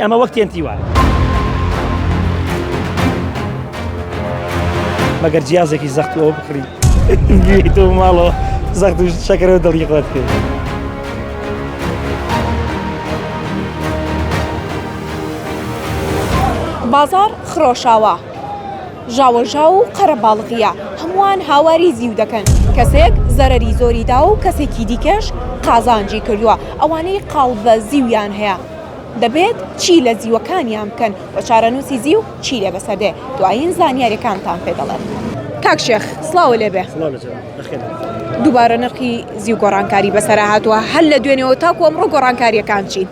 ئەمە وەک تێنتی وایە. مەگەر جیازێکی زەخت و ئەوە بکڕی بیەیتەوە ماڵەوە زەخت و شەکرەوە دڵی خۆت بکەی. بازاڕ خرۆشاوە، ژاوەژاو و قەرەباڵغییە، هەمووان هاواری زیو دەکەن، کەسێک زەرەری زۆری داوە و کەسێکی دیکەش قازانجی کردووە، ئەوانەی قاڵبە زیویان هەیە دەبێت چی لە زیوەکانیان بکەن و چارەنووسی زیو چی لێ بەسەر دێ دوایین زانیاریەکانتان پێ دەڵێن. کاک شێخ سڵاو لێ بێ دووبارە نرخی زیو گۆڕانکاری بەسەرا هاتووە هەر لە دوێنێەوە تاکو ئەمڕۆ گۆڕانکاریەکان چین؟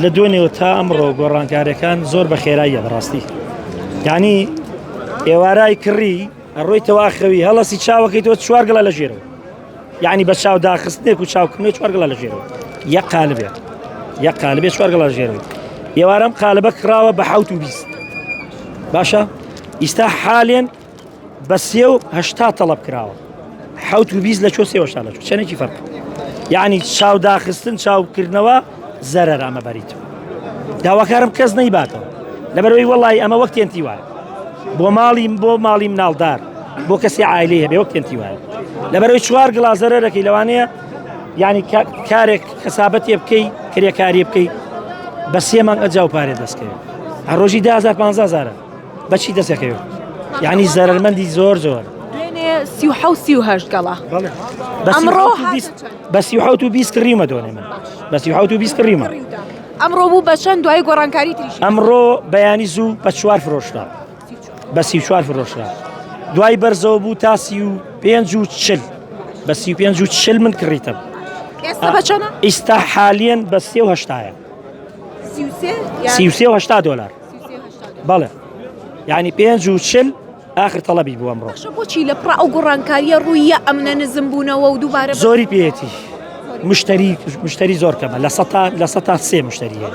لە دوێنێەوە تا ئەمڕۆ گۆڕانکاریەکان زۆر بە خێراییە بەڕاستی یعنی ئێوارای کڕی ئەڕۆیتەوە ئاخەوی هەڵەسی چاوەکەی تۆ چوار گڵە لە ژێرەوە یعنی بە چاو داخستنێک و چاوکردنەوەی چوار گڵە لە ژێرەوە یەک قالبێ یەک قالبێ چوار گڵە لە ژێرەوە ئێوارەم قالبە کراوە بە حوت و 20 باشە ئیستا حالێن بە سێ و هەشتا تەڵەب کراوە حوت و 20 لە چۆ سێ وەشتا لە چۆ چەندێکی فەرق یعنی چاو داخستن چاوکردنەوە زەرەر ئەمە بەریت داواکارم کەس نەیباتەوە لەبەرەوەی وەڵی ئەمە وەک تێنتی وایە بۆ ماڵی بۆ ماڵی مناڵدار بۆ کەسی عیلی هەبێ وەک تێنتی وایە لەبەرەوەی چوار گڵا زەرەرەکەی لەوانەیە ینی کارێک حسابەتێ بکەی کرێکاری بکەی بە سێ مانگ ئەجا و پارێ دەستکەوێت هەر ڕۆژی 10 15 بەچی دەستەکەوێت یعنی زەرمەندی زۆر زۆر دوێنێ 37 38 گەڵا ئەمڕۆ بە 37 و 20 کڕیمە دۆنێ من بە 37 و 20 کڕیمە ئەمڕۆ بوو بە چەند دوای گۆڕانکاری تریش ئەمڕۆ بەیانی زوو بە چوار فرۆشرا بە 34 فرۆشرا دوای بەرزەوە بوو تا 35 و 40 بە 35 و 40 من کڕیتم ئێستا بە چەنە ئیستا حالیەن بە 3 33 و 80 دلار بەڵێ یعنی 5 و 40 ئاخر تەڵەبی بوو ئەمڕۆ. باشە بۆچی لە پڕا ئەو گۆڕانکارییە ڕوویە ئەمنە نزم بوونەوە و دووبارە زۆری پێیەتی مشتری مشتری زۆر کەمە لە سەتا لە سەتا سێ مشتری هەیە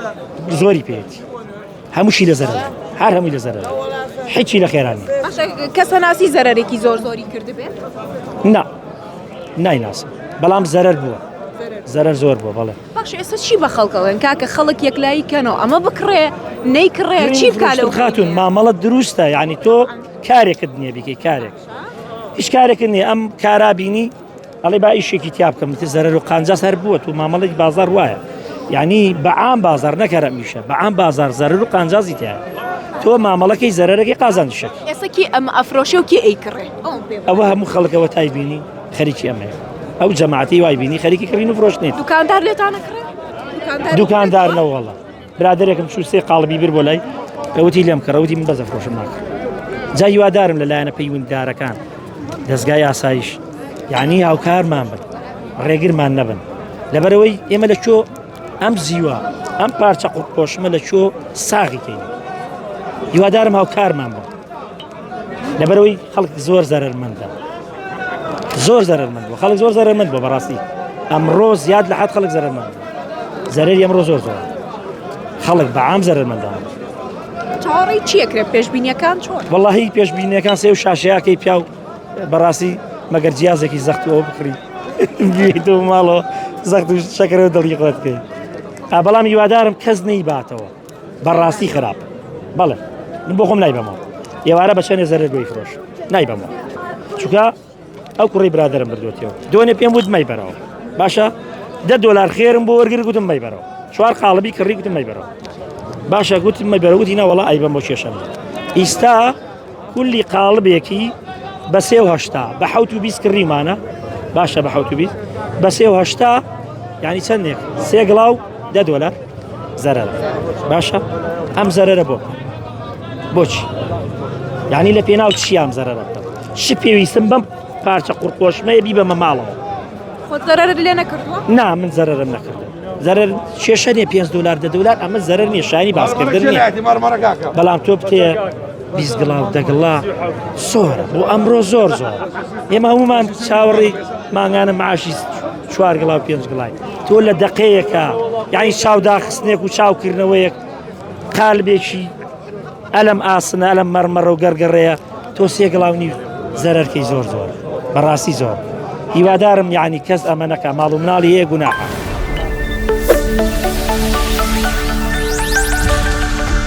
زۆری پێیەتی هەمووشی لە زەرەر هەر هەمووی لە زەرەر هیچی لە خێرانی باشە کەسە ناسی زەرەرێکی زۆر زۆری کردبێت نا نایناسم بەڵام زەرەر بووە زەرەر زۆر بووە بەڵێ باشە ئێستا چی بە خەڵک ئەڵێن کاکە خەڵک یەکلایی کەنەوە ئەمە بکڕێ نەیکڕێ چی بکا لەو خاتون مامەڵە دروستە یعنی تۆ کارێکت نییە بیکەی کارێک هیچ کارێکت نییە ئەم کارا بینی ئەڵێ با ئیشێکی تیا بکەم تر زەرەر و قانجاز هەر بووە تو مامەڵێکی بازار وایە یعنی بەعام بازار نەکەرە میشە بەعام بازار زەرەر و قانجازی تیا تۆ مامەڵەکەی زەرەرەکەی قازانجشەکە ئێستا کی ئەم ئەفرۆشێ و کی ئەیکڕێ ئەوە هەموو خەڵکەوە تای بینی خەریکی ئەمەیە ئەو جەماعەتی وای بینی خەریکی کڕین و فرۆشتنێتی. دوکاندار لێتان ئەکڕێ؟ دوکاندار نەوەڵا برادێکم چوو سێ قاڵبی بر بۆ لای ئەوتی لێم کڕەوتی من بەزە فرۆشم ناکڕ جا هیوادارم لە لایەنە پەیوەنددارەکان دەستگای ئاسایش یعنی هاوکارمان بن ڕێگرمان نەبن لەبەرەوەی ئێمە لە کۆ ئەم زیوە ئەم پارچە قوڕپۆشمە لە کۆ ساغی کەین هیوادارم هاوکارمان بن لەبەرەوەی خەڵک زۆر زەرەرمەندە زۆر زەرەرمەند بوو خەڵک زۆر زەرەرمەند بوو بەڕاستی ئەمڕۆ زیاد لە حد خەڵک زەرەرمەند زەرەری ئەمڕۆ زۆر زۆر خەڵک بە عام زەرەرمەندە چاوەڕێی چییە کرێ پێشبینیەکان چۆن وەڵی پێشبینیەکان سێ و شاشەیەکەی پیاو بەڕاستی مەگەر جیازێکی زەخت ئەوە بکڕی بیەیتەوە ماڵەوە زەخت و شەکرەوە دڵی خۆت بکەی بەڵام هیوادارم کەس نەیباتەوە بەڕاستی خراپ بەڵێ من بۆ خۆم نایبەمەوە ئێوارە بە چەندێ زەرەر بۆی فرۆش نایبەمەوە چونکە ئەو کوڕی برادرم بردوێتەوە دوێنێ پێم وت مەیبەرەوە باشە دە دۆلار خێرم بۆ وەرگر گوتم مەیبەرەوە چوار قاڵبی کڕی گوتم مەیبەرەوە باشە گوتم مەیبەرەوە وتی نەوەڵا ئەیبەم بۆ کێشەم ئیستا کولی قاڵبێکی بە سێ و هەشتا بە حەوت و 20 کڕیمانە باشە بە حەوت و 20 بە سێ و هەشتا یعنی چەندێک سێ گڵاو دە دۆلار زەرەر باشە ئەم زەرەرە بۆ بۆچی یعنی لە پێناو چیام زەرەرە بکەم چ پێویستم بەم پارچە قوڕقۆشمەیە بیبەمە ماڵەوە خۆت زەرەرت لێ نەکردووە؟ نا من زەرەرم نەکردووە زەرەر کێشە نیە 5 دلار دە دلار ئەمە زەرەر نیە شانی باسکردن نیە بەڵام تۆ بتێ 20 گڵا و دەگڵا زۆر بۆ ئەمڕۆ زۆر زۆر ئێمە هەمومان چاوەڕێی مانگانە معاشی چوار گڵا و پێنج گڵای تۆ لە دقەیەکە یعنی چاوداخستنێک و چاوکردنەوەیەک قالبێکی ئەلم ئاسنە ئەلم مەرمەڕە و گەرگەڕەیە تۆ سێ گڵاو نیو زەرەرکەی زۆر زۆر بەڕاستی زۆر هیوادارم یعنی کەس ئەمە نەکا ماڵ و مناڵی هەیە گوناحە.